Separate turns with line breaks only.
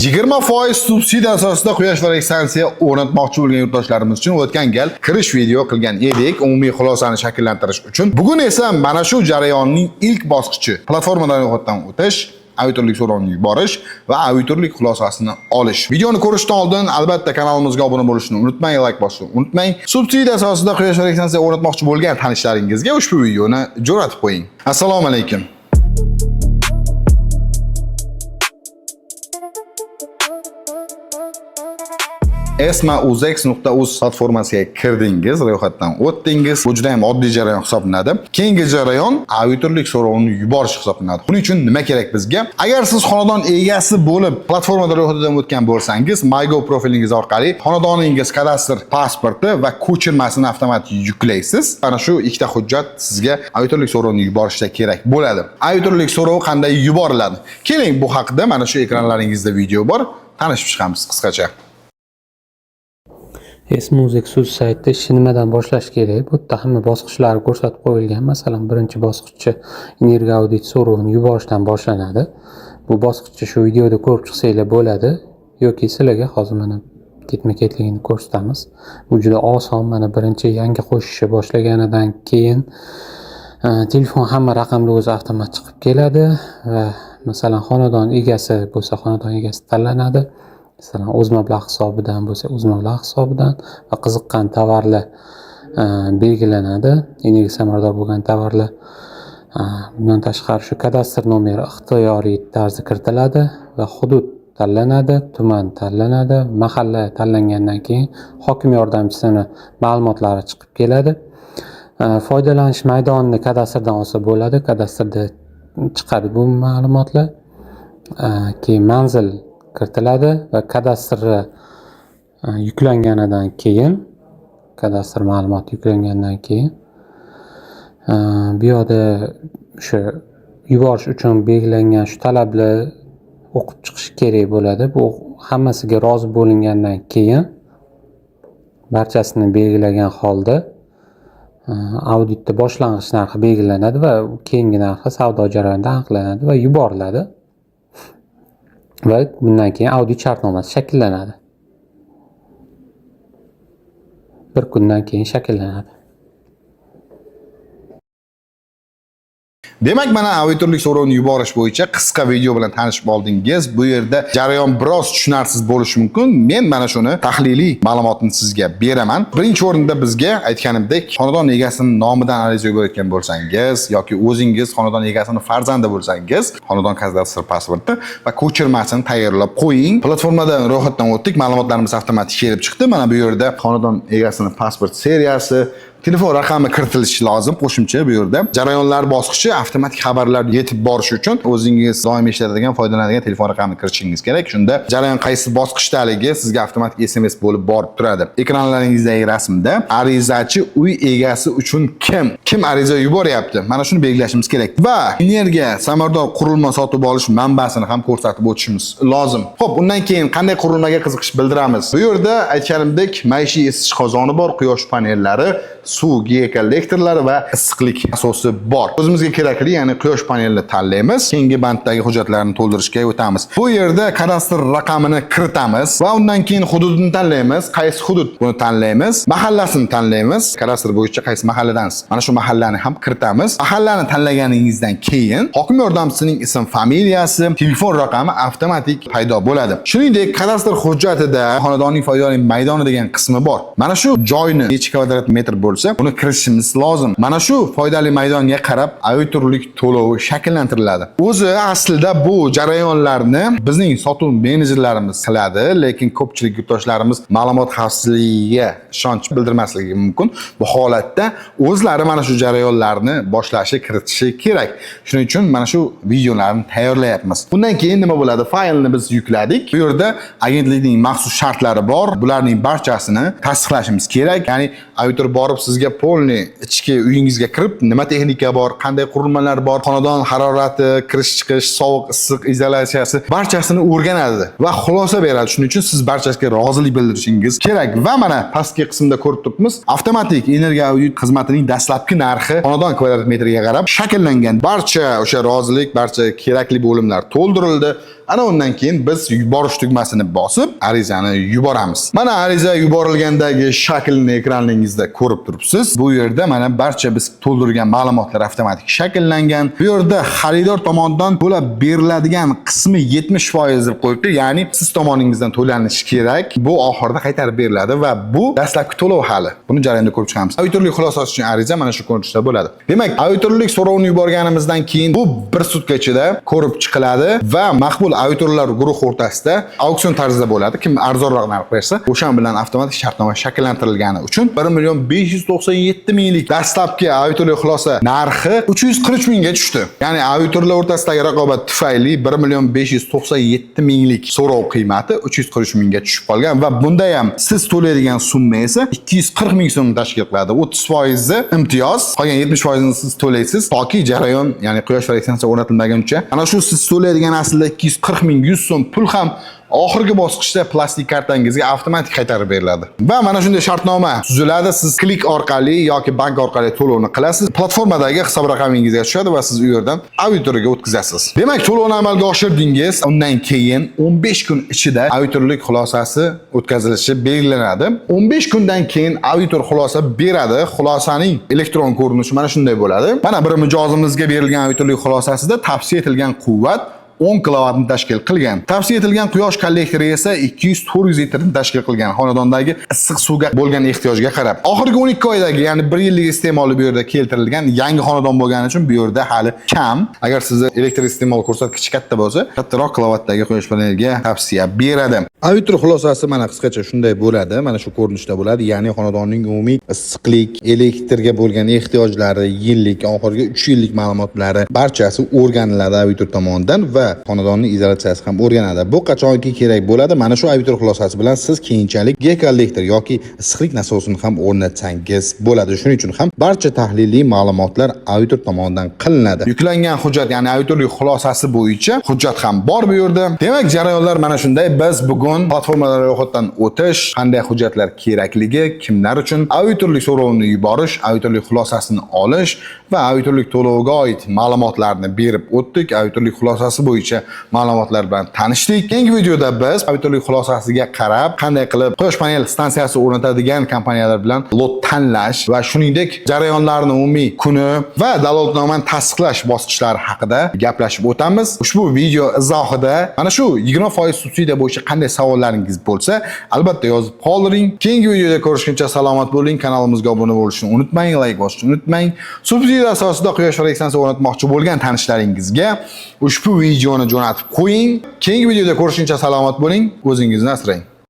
20% subsidiya asosida quyosh stansiya o'rnatmoqchi bo'lgan yurtdoshlarimiz uchun o'tgan gal kirish video qilgan edik, umumiy xulosani shakllantirish uchun. Bugun esa mana shu jarayonning ilk bosqichi: platformadan ro'yxatdan o'tish, auditorlik so'rovini yuborish va auditorlik xulosasini olish. Videoni ko'rishdan oldin albatta kanalimizga obuna bo'lishni unutmang, like bosishni unutmang. Subsidiya asosida quyosh stansiya o'rnatmoqchi bo'lgan tanishlaringizga ushbu videoni jo'natib qo'ying. Assalomu alaykum. esmauzex.uz platformasiga kirdingiz, ro'yxatdan o'tdingiz. Bu juda ham oddiy jarayon hisoblanadi. Keyingi jarayon auditorlik so'rovini yuborish hisoblanadi. Buning uchun nima kerak bizga? Agar siz xonadon egasi bo'lib platformada ro'yxatdan o'tgan bo'lsangiz, MyGov profilingiz orqali xonadoningiz kadastr pasporti va ko'chirmasini avtomatik yuklaysiz. Mana shu ikkita hujjat sizga auditorlik so'rovini yuborishda kerak bo'ladi. Auditorlik so'rovi qanday yuboriladi? Keling, bu haqida mana shu ekranlaringizda video bor, tanishib chiqamiz qisqacha.
Esmuzik.uz saytida ishni nimadan boshlash kerak? Bu yerda hamma bosqichlari ko'rsatib qo'yilgan. Masalan, birinchi bosqichi energiya audit so'rovini yuborishdan boshlanadi. Bu bosqichni shu videoda ko'rib chiqsanglar bo'ladi yoki sizlarga hozir mana ketma-ketligini ko'rsatamiz. Bu juda oson. Mana birinchi yangi qo'shishni boshlaganidan keyin telefon hamma raqamli o'zi avtomat chiqib keladi va masalan xonadon egasi bo'lsa xonadon egasi tanlanadi. Masalan, o'z mablag' hisobidan bo'lsa o'z mablag' hisobidan va qiziqqan tovarlar belgilanadi, energiya samarador bo'lgan tovarlar. Bundan tashqari shu kadastr nomeri ixtiyoriy tarzda kiritiladi va hudud tanlanadi, tuman tanlanadi, mahalla tanlangandan keyin hokim yordamchisini ma'lumotlari chiqib keladi. Foydalanish maydonini kadastrdan olsa bo'ladi, kadastrda chiqadi bu ma'lumotlar. Keyin manzil kiritiladi va kadastrni yuklanganidan keyin, kadastr ma'lumoti yuklangandan keyin bu yoqda o'sha yuborish uchun belgilangan shu talablar o'qib chiqish kerak bo'ladi. Bu hammasiga rozi bo'lingandan keyin barchasini belgilagan holda auditda boshlang'ich narxi belgilanadi va keyingi narxi savdo jarayonida aniqlanadi va yuboriladi. Va bundan keyin audit shartnomasi shakllanadi. Bir kundan keyin shakllanadi.
Demak, mana auditorlik so'rovini yuborish bo'yicha qisqa video bilan tanishib oldingiz. Bu yerda jarayon biroz tushunarsiz bo'lishi mumkin. Men mana shuni tahliliy ma'lumotni sizga beraman. Birinchi o'rinda bizga aytganimdek, xonadon egasining nomidan ariza yuborayotgan bo'lsangiz yoki o'zingiz xonadon egasining farzandi bo'lsangiz, xonadon kadastr pasporti va ko'chirmasini tayyorlab qo'ying. Platformadan ro'yxatdan o'tdik, ma'lumotlarimiz avtomatik kelib chiqdi. Mana bu yerda xonadon egasining pasport seriyasi, telefon raqami kiritilishi lozim qo'shimcha bu yerda. Jarayonlar bosqichi avtomatik xabarlar yetib borishi uchun o'zingiz doim ishlatadigan, foydalanadigan telefon raqamini kiritishingiz kerak. Shunda jarayon qaysi bosqichdaligi sizga avtomatik SMS bo'lib borib turadi. Ekranlaringizdagi rasmda arizachi uy egasi uchun kim? Kim ariza yuboryapti? Mana shuni belgilashimiz kerak. Va energiya samarador qurilma sotib olish manbasini ham ko'rsatib o'tishimiz lozim. Xo'p, undan keyin qanday qurilmaga qiziqish bildiramiz? Bu yerda aytganimdek, maishiy isitish qozoni bor, quyosh panellari, suv geokollektorlari va issiqlik asosi bor. O'zimizga kerakli, ya'ni quyosh panelini tanlaymiz. Keyingi banddagi hujjatlarni to'ldirishga o'tamiz. Bu yerda kadastr raqamini kiritamiz va undan keyin hududini tanlaymiz. Qaysi hudud, buni tanlaymiz. Mahallasini tanlaymiz. Kadastr bo'yicha qaysi mahalladansiz? Mana shu mahallani ham kiritamiz. Mahallani tanlaganingizdan keyin hokim yordamchisining ism, familiyasi, telefon raqami avtomatik paydo bo'ladi. Shuningdek, kadastr hujjatida xonadonning foydali maydoni degan qismi bor. Mana shu joyni necha kvadrat metr bo'lsa, buni kiritishimiz lozim. Mana shu foydali maydonga qarab auditorlik to'lovi shakllantiriladi. O'zi aslida bu jarayonlarni bizning sotuv menejerlarimiz qiladi, lekin ko'pchilik yurtdoshlarimiz ma'lumot xavfsizligiga ishonch bildirmasligi mumkin. Bu holatda o'zlari mana shu jarayonlarni boshlashi, kiritishi kerak. Shuning uchun mana shu videolarni tayyorlayapmiz. Bundan keyin nima bo'ladi? Faylni biz yukladik. Bu yerda agentlikning maxsus shartlari bor. Bularning barchasini tasdiqlashimiz kerak. Ya'ni auditor borib sizga polni ichki uyingizga kirib, nima texnika bor, qanday qurilmalar bor, xonadon harorati, kirish chiqish, sovuq, issiq, izolyatsiyasi barchasini o'rganadi va xulosa beradi. Shuning uchun siz barchasiga rozilik bildirishingiz kerak. Va mana pastki qismda ko'rib turibmiz, avtomatik energiya audit xizmatining dastlabki narxi xonadon kvadrat metriga qarab shakllangan. Barcha o'sha rozilik, barcha kerakli bo'limlar to'ldirildi. Ana undan keyin biz yuborish tugmasini bosib, arizani yuboramiz. Mana ariza yuborilgandagi shaklini ekraningizda ko'rib turibsiz. Bu yerda mana barcha biz to'ldirgan ma'lumotlar avtomatik shakllangan. Bu yerda xaridor tomonidan to'lab beriladigan qismi 70% deb qo'yibdi. Ya'ni siz tomoningizdan to'lanishi kerak. Bu oxirida qaytarib beriladi va bu dastlabki to'lov hali. Buni jarayonda ko'rib chiqamiz. Auditorlik xulosasi uchun ariza mana shu ko'rinishda bo'ladi. Demak, auditorlik so'rovini yuborganimizdan keyin bu bir sutka ichida ko'rib chiqiladi va maqbul auditorlar guruhi o'rtasida auksion tarzida bo'ladi. Kim arzonroq narx bersa, o'shan bilan avtomatik shartnoma shakllantirilgani uchun 1 597 minglik dastlabki auditorlik xulosa narxi 343 mingga tushdi. Ya'ni auditorlar o'rtasidagi raqobat tufayli 1 597 minglik so'rov qiymati 343 mingga tushib qolgan va bunda ham siz to'laydigan summa esa 240 ming so'm tashkil qiladi. 30% imtiyoz, qolgan 70% siz to'laysiz toki jarayon, ya'ni quyosh stansiya o'rnatilmaguncha. Ana shu siz to'laydigan aslida 240 ming 100 so'm pul ham oxirgi bosqichda plastik kartangizga avtomatik qaytarib beriladi. Va mana shunday shartnoma tuziladi. Siz klik orqali yoki bank orqali to'lovni qilasiz. Platformadagi hisob raqamingizga tushadi va siz u yerdan auditorga o'tkazasiz. Demak, to'lovni amalga oshirdingiz. Undan keyin 15 kun ichida auditorlik xulosasi o'tkazilishi belgilanadi. 15 kundan keyin auditor xulosa beradi. Xulosaning elektron ko'rinishi mana shunday bo'ladi. Mana bir mijozimizga berilgan auditorlik xulosasida tavsiya etilgan quvvat 10 kilovatni tashkil qilgan. Tavsiya etilgan quyosh kollektori esa 200-400 litrni tashkil qilgan xonadondagi issiq suvga bo'lgan ehtiyojga qarab. Oxirgi 12 oydagi, ya'ni 1 yillik iste'moli bu yerda keltirilgan. Yangi xonadon bo'lgani uchun bu yerda hali kam. Agar sizni elektr iste'mol ko'rsatkichi katta bo'lsa, kattaroq kilovatdagi quyosh paneliga tavsiya beradi. Auditor xulosasi mana qisqacha shunday bo'ladi, mana shu ko'rinishda bo'ladi. Ya'ni xonadonning umumiy issiqlik, elektrga bo'lgan ehtiyojlari, yillik, oxirgi 3 yillik ma'lumotlari barchasi o'rganiladi auditor tomonidan va xonadonning izolyatsiyasi ham o'rganadi. Bu qachonki kerak bo'ladi. Mana shu auditor xulosasi bilan siz keyinchalik geokollektor yoki issiqlik nasosini ham o'rnatsangiz bo'ladi. Shuning uchun ham barcha tahliliy ma'lumotlar auditor tomonidan qilinadi. Yuklangan hujjat, ya'ni auditorlik xulosasi bo'yicha hujjat ham bor bu yerda. Demak, jarayonlar mana shunday. Biz bugun platformalar ro'yxatdan o'tish, qanday hujjatlar kerakligi, kimlar uchun, auditorlik so'rovini yuborish, auditorlik xulosasini olish va auditorlik to'loviga oid ma'lumotlarni berib o'tdik. Auditorlik xulosasi bo'yicha ma'lumotlar bilan tanishdik. Keyingi videoda biz auditorlik xulosasiga qarab qanday qilib quyosh panel stansiyasi o'rnatadigan kompaniyalar bilan lot tanlash va shuningdek jarayonlarni umumiy kuni va dalolatnomani tasdiqlash bosqichlari haqida gaplashib o'tamiz. Ushbu video izohida mana shu 20% subsidiya bo'yicha qanday savollaringiz bo'lsa, albatta yozib qoldiring. Keyingi videoda ko'rishguncha salomat bo'ling. Kanalimizga obuna bo'lishni unutmang, layk bosishni unutmang. Subsidiya asosida quyosh stansiya o'rnatmoqchi bo'lgan tanishlaringizga ushbu videoni jo'natib qo'ying. Keyingi videoda ko'rishguncha salomat bo'ling, o'zingizni asrang.